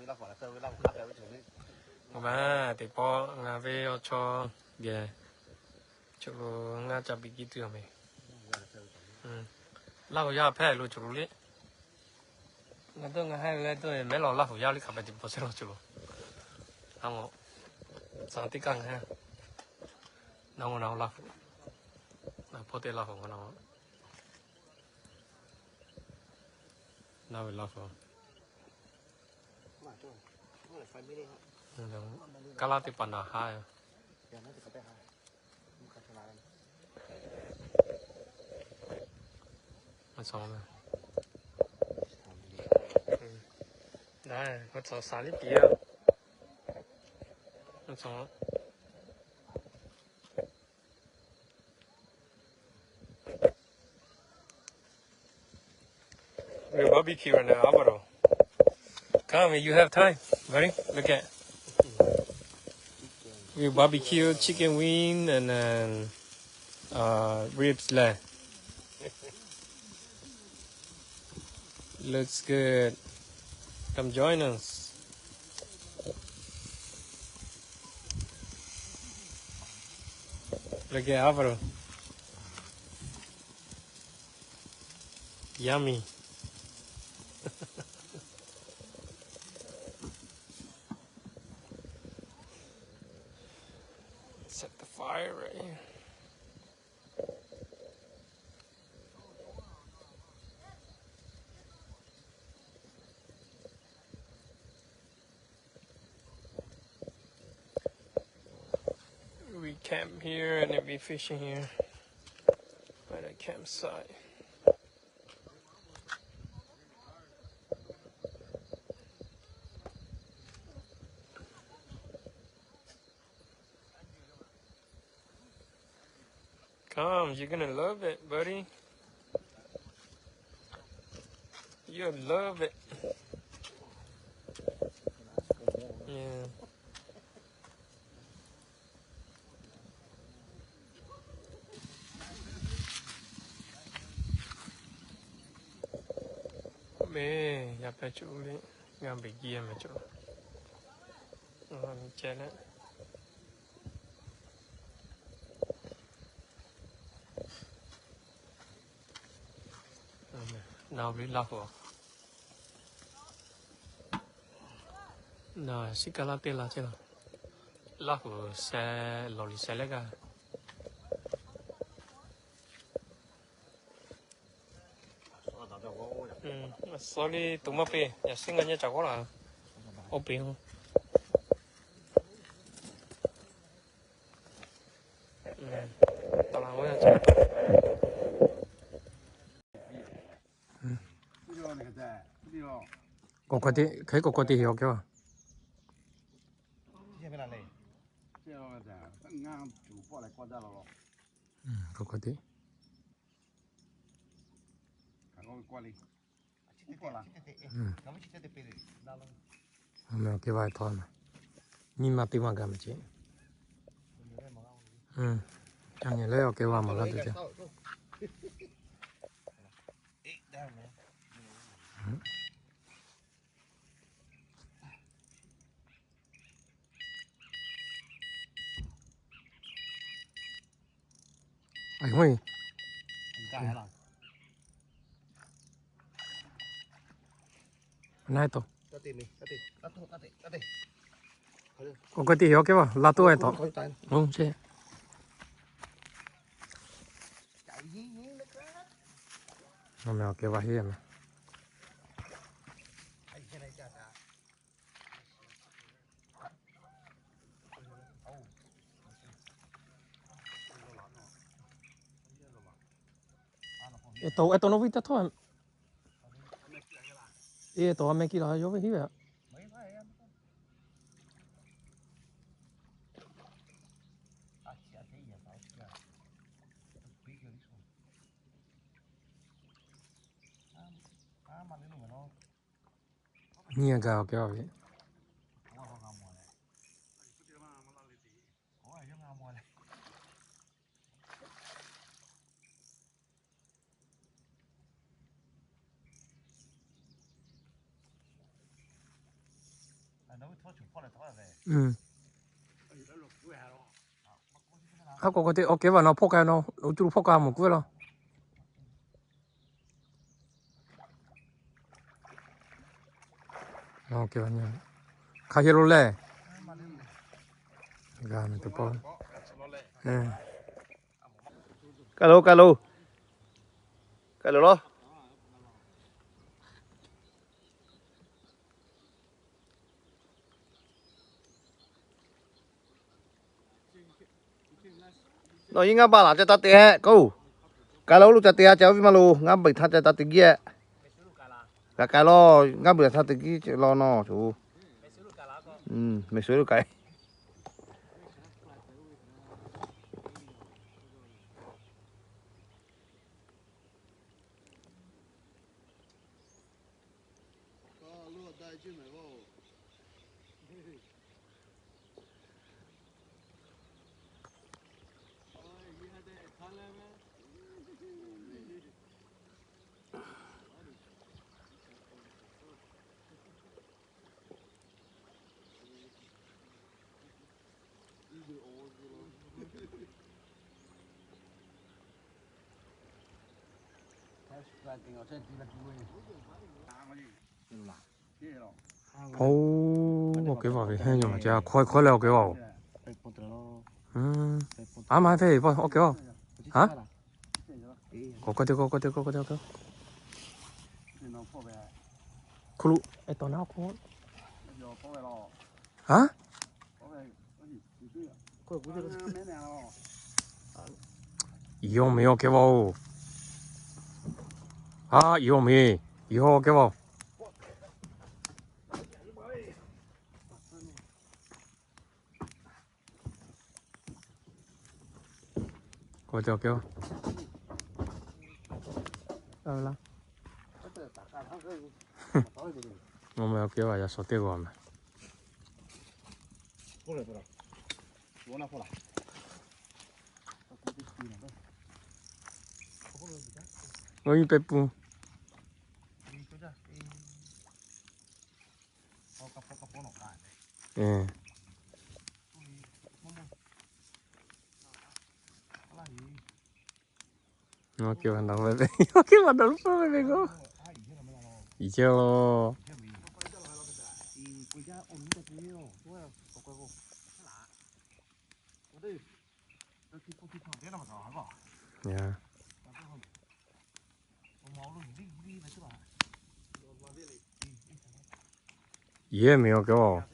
Teˇ pawˆ ngaˬ ve awˬ chaw geh chaw lo ngaˇ ca biˬ kiˇ tuˬ yoˬ meh. Laˇ hoꞈ yaˇ hpehꞈ lo cawˬ lo le. Ngaˬ dawˇ ngaˬ haˉ leh dawˇ mehˉ lawˬ Laˇ hoꞈ yaˇ liˇ hk'aˬ hpehꞈ teˇ pawˆ chehˇ law cawˬ lo. A, tcuh teˇ kaˆ ngaˬ haˉ na ngo na Laˇ hoꞈ, na hpawˇ teˇ Laˇ hoꞈ na, na ve Laˇ hoꞈ. Kaˇ laˇ teˇ hpaˍ naˍ haˉ yoˬ. We barbecue right now, Alvaro. Come, you have time, buddy. Look at. We barbecue chicken wing and then uh, ribs leh. Looks good. Come join us. Look at Alvaro. Yummy. Set the fire right here. We camp here and then we fishing here by the campsite. Come, you're gonna love it, buddy. You'll love it. Yeah. Meh, yaˇ pehˇ cuˇ le, ngaˬ beˬ jiˇ meh cawˬ. Ceh leh. Naˬ ve Laˇ hoꞈ. Naˬ shiˉ kaˇ laˇ teˇ la chehˇ la. Laˇ hoꞈ sheh lawˬ liˬ sheh leh g'aˇ. Suh le, toꞈ maˇ peˇ, yaꞈ shiˉ ngaˇ nyi ca k'oˆ laˇ. Oˇ peˬ-oˬ. K'awꞈ k'awꞈ te, hk'e k'awꞈ k'awꞈ te heˍ awˬ kehˉ a. K'awꞈ k'awꞈ te. Awˬ meh awˬ kehˉ vaˇ htawˇ na, nyiˇ maˇ teˇ maˇ gaˬ meh ceˇ. Ca nyi leh awˬ kehˉ vaˇ maˍ laˇ tuˬ ceˇ. Aˬ, hoˆ e. Naˆ to. K'awꞈ k'awꞈ te heˍ awˬ kehˉ vaˇ, la toˆ e taw. Oˇ, ceˇ. Awˬ meh awˬ kehˉ vaˇ heˆ meh. Eˬ, taw, eˬ, taw nawˬ viˇ taˇ htawˇ. Eˬ, taw a meh kiˇ la yawˇ ve hiˉ ve. Nyiˇ a gaˬ awˬ kehˉ vaˇ ve. Aˉ k'o k'o te awˬ kehˉ vaꞈ nawˬ hpawˆ k'ai nawˬ, lo cuˇ lo hpawˆ k'ai mawˬ kuˉ ve law. Hk'a hk'e lo lehˬ, g'a meh teˇ pawˆ. Kaˇ lo, kaˇ lo, kaˇ lo law. Nawˬ yawˇ ngaˇ baˬ laˬ ca taˇ te hehˆ k'o, kaˇ lo lo ca te a ca oˇ ve maˇ lo, ngaˇ baˬ htaˇ ca taˇ te giˇ. Kaꞈ kaꞈ law, ngaˇ baˬ htaˇ te giˇ law nawˬ co. Mehˬ suhˍ lo kaꞈ. Oˇ, awˬ kehˉ vaꞈ ve hehnˇ nyi ma ca hk'aw hk'aw leh awˬ kehˉ vaꞈ-oˬ. Aˉ ma hpehˇ ve awˬ kehˉ vaꞈ. Haˉ, k'awꞈ k'oˆ te, k'awꞈ k'oˆ te, k'awꞈ k'oˆ te, k'awꞈ k'oˆ. Hk'oˆ lo, e tawˍ na hk'oˆ. Haˉ, yawˇ meh awˬ kehˉ vaꞈ-oˬ. Haˉ, yawˇ meh, yawˇ kehˉ vaꞈ-oˬ. K'oˆ ve awˬ kehˉ vaꞈ. Mvuhˇ meh awˬ kehˉ vaꞈ yaꞈ shawˍ teˇ g'aw meh. Oˇ nyi pehˇ pun. Awˬ kehˉ vaꞈ nawˬ ve, awˬ kehˉ vaꞈ nawˬ lo peuˬ ve ve k'o, iˉ jehˇ lo. Yehˇ meh awˬ kehˉ vaꞈ-oˬ.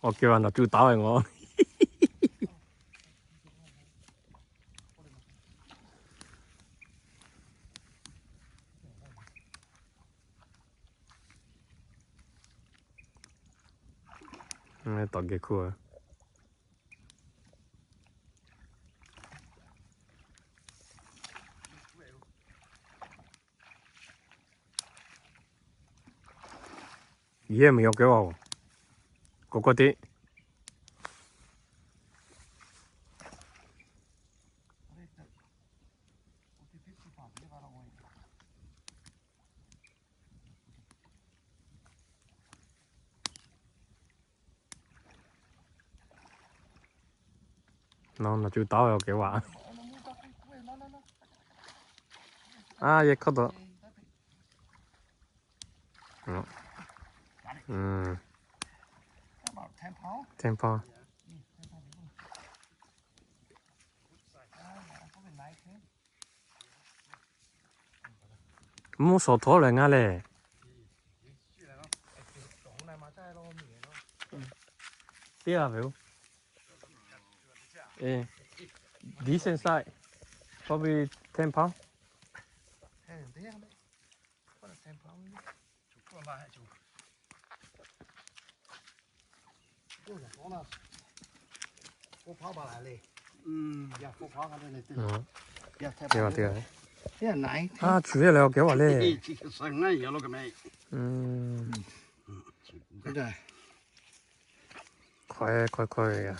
Awˬ kehˉ vaꞈ nawˬ cuˇ taˍ ve ngaw. Tawꞈ geh hkuˇ a. Yehˇ meh awˬ kehˉ vaꞈ-oˬ. K'awꞈ k'oˆ te. Nawˬ nawˬ cuˇ taˍ ve awˬ kehˉ vaꞈ. A, yehˇ hkawˇ taw. Ten pound. Mvuhˇ shawˍ htawˇ lehˬ ngaˇ lehˬ. Teˇ g'aˇ ve-oˬ. Decent size, probably ten pound. Aˉ, cuˬ ve leh awˬ kehˬ a le. Hk'aw hk'aw ve a.